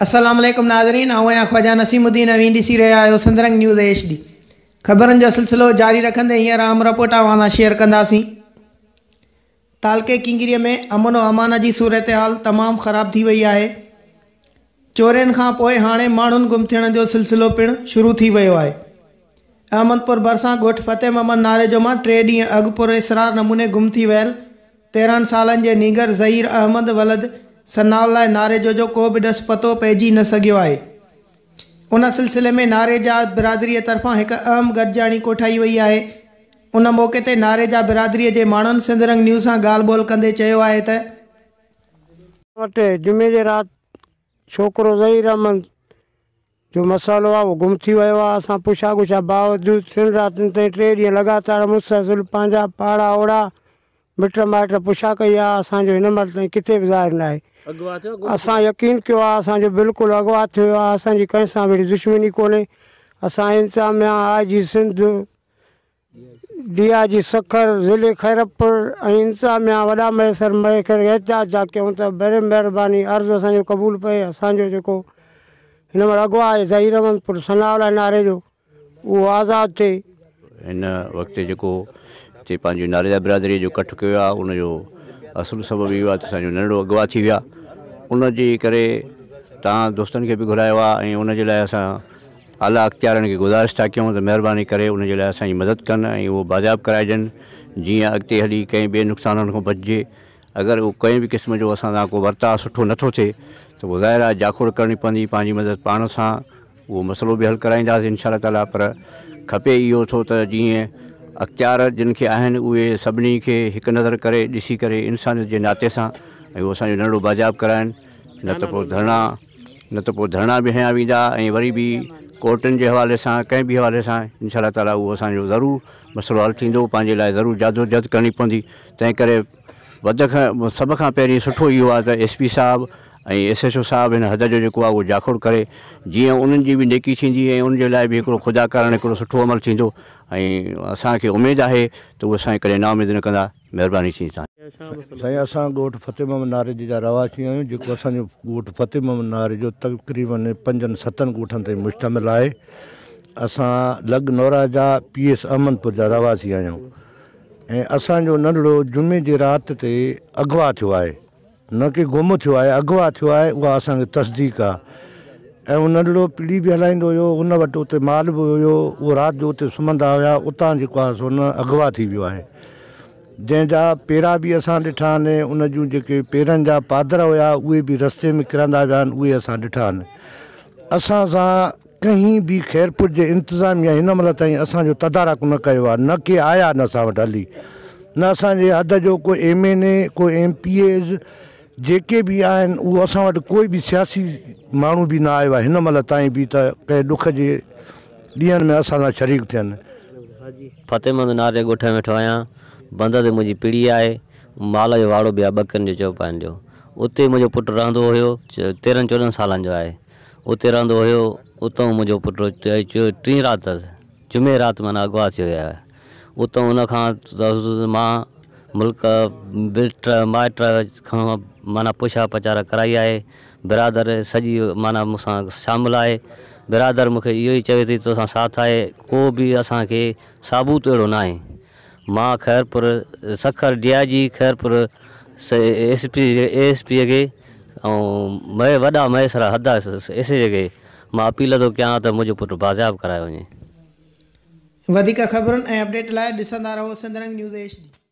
السلام عليڪم ناظرين آئون آهيان خواجه نسيم الدين اوهين ڏسي رهيا آهيو Sindh Rang news H D خبرن جو سلسلو جاري رکندي هينئر اهم رپورٽ اوهان سان شيئر ڪنداسين تعلقي ڪنگري ۾ امن و امان جي صورتحال تمام خراب ٿي وئي آهي چورين کان پوء هاڻي ماڻهن گم ٿيڻ جو سلسلو پڻ شروع ٿي ويو آهي احمد پور ڀرسان ڳوٺ فتح محمد ناريجو مان ٽي ڏينهن اڳ پر اسرار نموني گم ٿي ويل 13 سالن جي نينگر ظهير احمد ولد ثناء الله ناريجو جو ڪو به ڏس پتو پئجي نه سگهيو آهي. ان سلسلي ۾ ناريجا برادريء طرفان هڪ اهم گڏجاڻي ڪوٺائي وئي آهي. ان موقعي تي ناريجا برادريء جي ماڻهن سنڌ رنگ نيوز سان ڳالهه ٻولهه ڪندي چيو آهي ته. وٽ جمعي جي رات ڇوڪرو ظهير احمد جو مسئلو آ اهو گم ٿي ويو آ اسان پڇا ڳڇا باوجود ٽن راتين تائين ٽي ڏينهن لڳاتار مسلسل پنهنجا پاڙا اوڙا مٽ مائٽ پڇا ڪئي آ اسان جو هن مهل تائين ڪٿي به ظاهر ناهي اسان يقين ڪيو آ اسان جو بلڪل اغوا ٿيو آ اسان جي ڪنهن سان به اهڙي دشمني ڪونهي اسان انتظاميا آء جي سنڌ ڊي I جي سکر، ضلعي خيرپور ۽ انتظاميا وڏا مهيسر مهيکر احتجاج ٿا ڪيون ته بري مهرباني عرض اسان جو قبول پئي اسان جو جيڪو هن مهل اغوا آهي ظهير احمد پٽ ثناء الله ناريجو اهو آزاد ٿئي. هن وقت جيڪو هتي پنهنجي ناريجا برادري جو ڪٺ ڪيو آهي ان جو اصل سبب اهو آهي ته اسان جو ننڍڙو اغوا ٿي ويو آهي ان جي ڪري توهان دوستن کي به گهرايو آهي ۽ ان جي لاء اسان اعليٰ اختيارين کي گذارش ٿا ڪيون ته مهرباني ڪري ان جي لاء اسان جي مدد ڪن ۽ اهو بازياب ڪرائجن جيئن اڳتي هلي ڪنهن ٻئي نقصانن کان بچجي اگر اهو ڪنهن به قسم جو اسان سان ڪو ورتاء سٺو نٿو ٿئي ته پوء ظاهر آهي جاکوڙ ڪرڻي پوندي پنهنجي مدد پاڻ سان اهو مسئلو به حل ڪرائينداسين انشاء الله تعاليٰ پر کپي اهو ٿو ته جيئن اختيار جن کي آهن اهي سڀني کي هڪ نظر ڪري ڏسي ڪري انسانيت جي ناتي سان ۽ اهو اسان جو ننڍڙو بازياب ڪرائن نه ته پوء ڌرڻا نه ته پوء ڌرڻا به هنيا ويندا ۽ وري به ڪورٽن جي حوالي سان ڪنهن به حوالي سان انشاء الله تعالٰي اهو اسان جو ضرور مسئلو حل ٿيندو پنهنجي لاء ضرور جدوجهد ڪرڻي پوندي تنهن ڪري وڌ کان سڀ کان پهرين سٺو اهو آهي ته ايس پي صاحب ۽ ايس ايڇ او صاحب هن حد جو جيڪو آهي اهو جاکوڙ ڪري جيئن انهن جي به نيڪي ٿيندي ۽ انهن جي لاء به هڪڙو خدا ڪارڻ هڪڙو سٺو عمل ٿيندو ۽ اسان کي اميد آهي ته اهي اسان کي ڪڏهن نااميد نه ڪندا مهرباني ٿيندي توهان جي. سائين اسان ڳوٺ فتح محمد ناريجي جا رهواسي آهيون جيڪو اسان جو ڳوٺ فتح محمد ناريجو تقريبن پنجن ستن ڳوٺن تي مشتمل آهي اسان لڳ نوراجا پي ايس احمد پور جا رهواسي آهيون ۽ اسان جو ننڍڙو جمعي جي رات تي اغوا ٿيو آهي نه ڪي گم ٿيو آهي اغوا ٿيو آهي اها اسان کي تصديق آهي ۽ هو ننڍڙو پڙي به هلائيندو هيو ان وٽ اتي مال به هيو اهو رات جو اتي سمهندا هيا اتان جيڪو آهي سو نه اغوا ٿي ويو آهي جنهن جا پيرا به اسان ڏٺا آهن ان جون جيڪي پيرن جا پادر هيا اهي به رستي ۾ ڪرندا ويا آهن اهي اسان ڏٺا آهن اسان سان ڪنهن به خيرپور جي انتظاميا هن مهل تائين اسان جو تدارڪ نه ڪيو آهي نه ڪي آيا آهن اسان وٽ هلي نه اسان جي حد جو ڪو ايم اين اي ڪو ايم پي ايز جيڪي به آهن اهو اسان وٽ ڪوئي به سياسي ماڻهو به نه آيو آهي هن مهل تائين به ته ڪنهن ڏک جي ڏينهن ۾ اسان سان شريڪ ٿين. فتح محمد نار جي ڳوٺ ۾ ويٺو آهيان. بند تي منهنجي پڙي آهي. مال جو واڙو به آهي ٻڪرين جو چوپاين جو. اتي منهنجو پٽ رهندو هيو. تيرنهن چوڏهن سالن جو آهي. اتي رهندو هيو. اتئون منهنجو پٽ ٽين رات جمعي رات معنيٰ اغوا ٿي ويو آهي. اتئون ان کان مان ملڪ مٽ مائٽ کان معنيٰ پڇا پچار ڪرائي آهي. برادر سڄي معنيٰ مون سان شامل آهي. برادر مون کي اهو ئي چوي ٿي توسان ساٿ آهي. ڪو به اسان کي ثابوت اهڙو ناهي. مان Khairpur Sukkur D I G Khairpur S P A S P کي ۽ وڏا مهيسر حد ايس ايس اي کي مان اپيل ٿو ڪيان ته منهنجو پٽ بازياب ڪرايو وڃي. وڌيڪ خبرن ۽ اپڊيٽ لاء ڏسندا رهو Sindh Rang news H D.